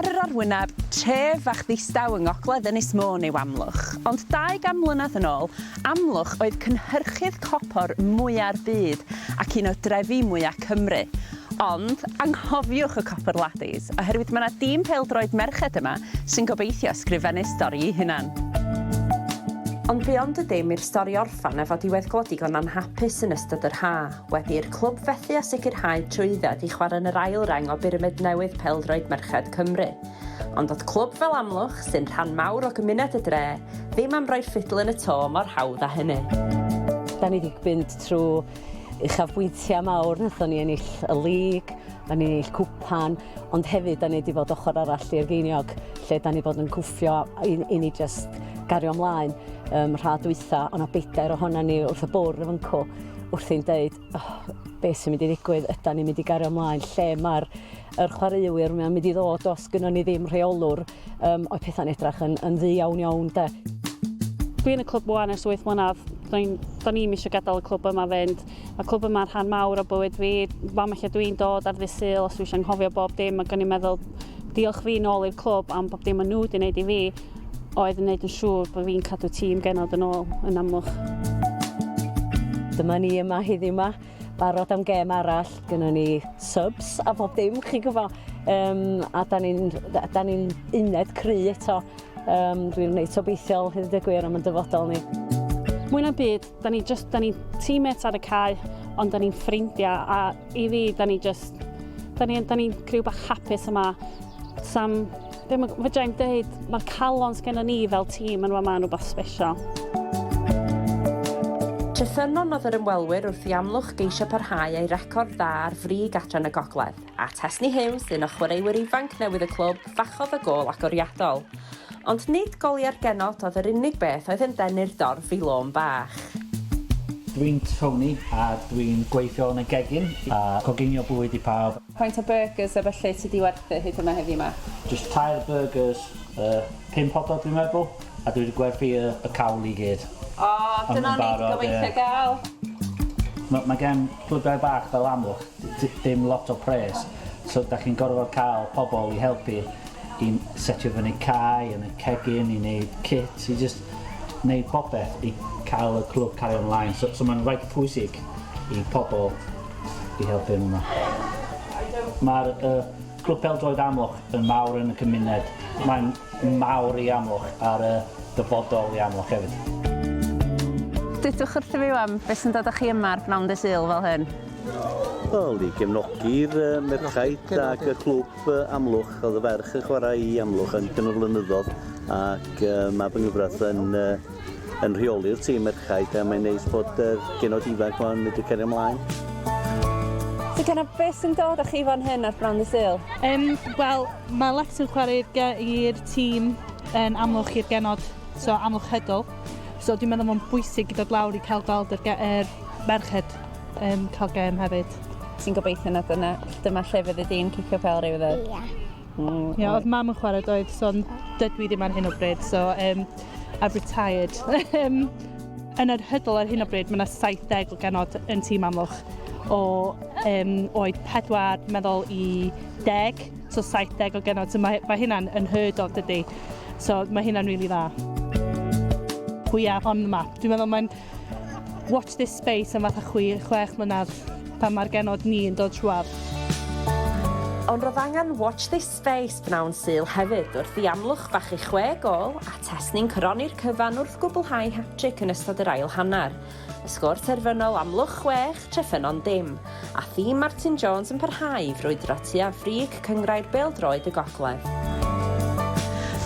Ar yr arwyneb, tref fach ddistaw yng ngogledd Ynys Môn yw Amlwch, ond 200 mlynedd yn ôl, Amlwch oedd cynhyrchydd copor mwya'r byd ac un o drefi mwya Cymru. Ond, anghofiwch y Copper Laddies, oherwydd mae 'na dîm pêl-droed merched yma sy'n gobeithio ysgrifennu stori eu hunan. Ond buond y dim i'r stori orffen efo diweddglo digon anhapus yn ystod yr ha', wedi i'r clwb fethu â sicrhau trwydded i chwarae yn yr ail reng o Byramid newydd Pêl-droed Merched Cymru. Ond do'dd clwb fel Amlwch, sy'n rhan mawr o gymuned y dre, ddim am roi'r ffidl yn y to mor hawdd â hynny. Da ni 'di mynd trwy uchafbwyntiau mawr, wnaethon ni ennill y lig, da ni ennill cwpan, ond hefyd da ni wedi bod ochr arall i'r geiniog, lle da ni bod yn cwffio i, i ni just gario ymlaen. Um, rha dwytha, o'na bedair ohona ni wrth y bwrdd yn fyncw, wrthi'n deud, oh, beth sy'n mynd i ddigwydd, yda ni'n mynd i gario ymlaen, lle mae'r yr chwaraewyr mae'n mynd i ddod os gynnon ni ddim rheolwr, um, oedd pethau'n edrach yn, yn ddu iawn iawn de. Dwi yn y clwb wan ers 8 mlynedd. Do'n i'm eisiau gadael y clwb yma fynd. Mae clwb yma'n rhan mawr o bywyd fi. Fama lle dwi'n dod ar ddydd Sul os dwi eisiau anghofio bob dim ac o'n i'n meddwl diolch fi nôl i'r clwb am bob dim maen nhw wedi wneud i fi oedd yn wneud yn siŵr bod fi'n cadw tîm genod yn ôl yn Amlwch. Dyma ni yma heddiw yma. Barod am gêm arall, gynnon ni subs a bob dim, chi'n gwybod. Um, a da ni'n da ni uned cry eto. Um, dwi'n reit obeithiol, hyd y gwir, am y dyfodol ni. Mwy na'n byd, da ni just, da ni teammates ar y cae, ond da ni'n ffrindiau, a i fi, da ni just, da ni'n da ni criw bach hapus yma. Sam, Be' ma' fedra i'm deud, ma'r calon sgennon ni fel tîm yn fama yn rwbath sbesial. Treffynnon oedd yr ymwelwyr wrth i Amlwch geisio parhau â'i record dda ar frig adran y Gogledd, a Tesni Hughes, un o chwaraewyr ifanc newydd y clwb, fachodd y gôl agoriadol. Ond nid goliau'r genod oedd yr unig beth oedd yn denu'r dorf i lôn bach. Dwi'n Tony a dwi'n gweithio yn y gegin a coginio bwyd i pawb. Faint o burgers a ballu ti 'di werthu hyd yma heddiw 'ma? Jyst tair burgers, yy pump hotdog dwi'n meddwl, a dwi 'di gwerthu y y cawl i gyd. O, dyna o'n i 'di gobeithio ga'l! Ma' ma' gen clybiau bach fel Amlwch dim lot o pres, so 'dach chi'n gorfod cael pobl i helpu i setio fyny cae yn y cegin, i neud kit, i jyst neud popeth i cael y clwb cario ymlaen. So so ma'n reit pwysig i pobl i helpu yn yma. Mae'r uh, Clwb Pêl-droed Amlwch yn mawr yn y cymuned. Mae'n mawr i Amlwch a'r uh, dyfodol i Amlwch hefyd. Dudwch wrtho fi wan, beth sy'n dod â chi yma ar bnawn dy Sul fel hyn? Wel, i gefnogi'r uh, merchaid ac y clwb uh, Amlwch. Oedd y ferch yn chwarae i Amlwch yn gynnar flynyddoedd ac uh, mae fy nghyfraith yn uh, yn rheoli'r tîm merchaid a mae'n neis bod yr genod ifanc ma'n medru cario mlaen. So kind of beth sy'n dod â chi fan hyn ar Bnawn Dydd Sul? Um, Wel, mae Lex yn chwarae i'r tîm yn Amlwch i'r genod, so Amlwch Hydl. So dwi'n meddwl mae'n bwysig i dod lawr i cael gweld yr, er merched um, cael gêm hefyd. Ti'n gobeithio na dyna, dyma lle fyddi di'n cicio pel rhyw ddydd? Ie. Yeah. Mm, Ie, oedd mam yn chwarae doedd, so dydw i ddim ar hyn o bryd, so um, I've retired. yn yr hydl ar hyn o bryd, mae yna 70 o genod yn tîm Amlwch o um, oed 4, meddwl i 10, so 70 o genod. So mae, mae hynna'n unheard of, dydy. So mae hynna'n really dda. We are on the map. Dwi'n meddwl mae'n watch this space am fatha chwi, chwech mlynedd pan mae'r genod ni yn dod trwadd. Ond roedd angen watch this space bnawn Sul hefyd wrth i Amlwch fachu chwe gôl a Tesni'n coroni'r cyfan wrth gwblhau hat-tric yn ystod yr ail hanner. Y sgôr terfynol Amlwch 6, Treffynnon dim, a thîm Martin Jones yn parhau i frwydro tua frig Cynghrair Bêl-droed y Gogledd.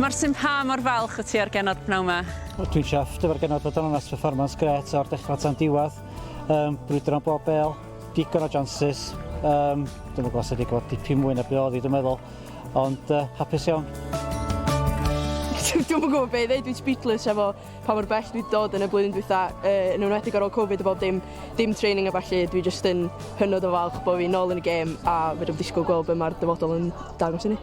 Martin, pa mor falch wyt ti o'r genod pnawn 'ma? Dwi'n chuffed efo'r genod fod yn onest, performance grêt o'r dechrau tan diwedd. Um, brwydro am bob bêl, digon o chances. Um, dwi'n gwybod os ydy gwybod dipyn mwy na be oedd hi, dwi'n meddwl. Ond uh, hapus iawn. Dwi'm yn gwybod be i ddeud, dwi'n speechless efo pa mor bell dwi 'di dod yn y blwyddyn dwytha, yy yn enwedig ar ôl Covid a bob dim, dim training a ballu, dwi jyst yn hynod o falch bo' fi nôl yn y gêm a fedrai'm disgwyl gweld be' ma'r dyfodol yn dangos i ni.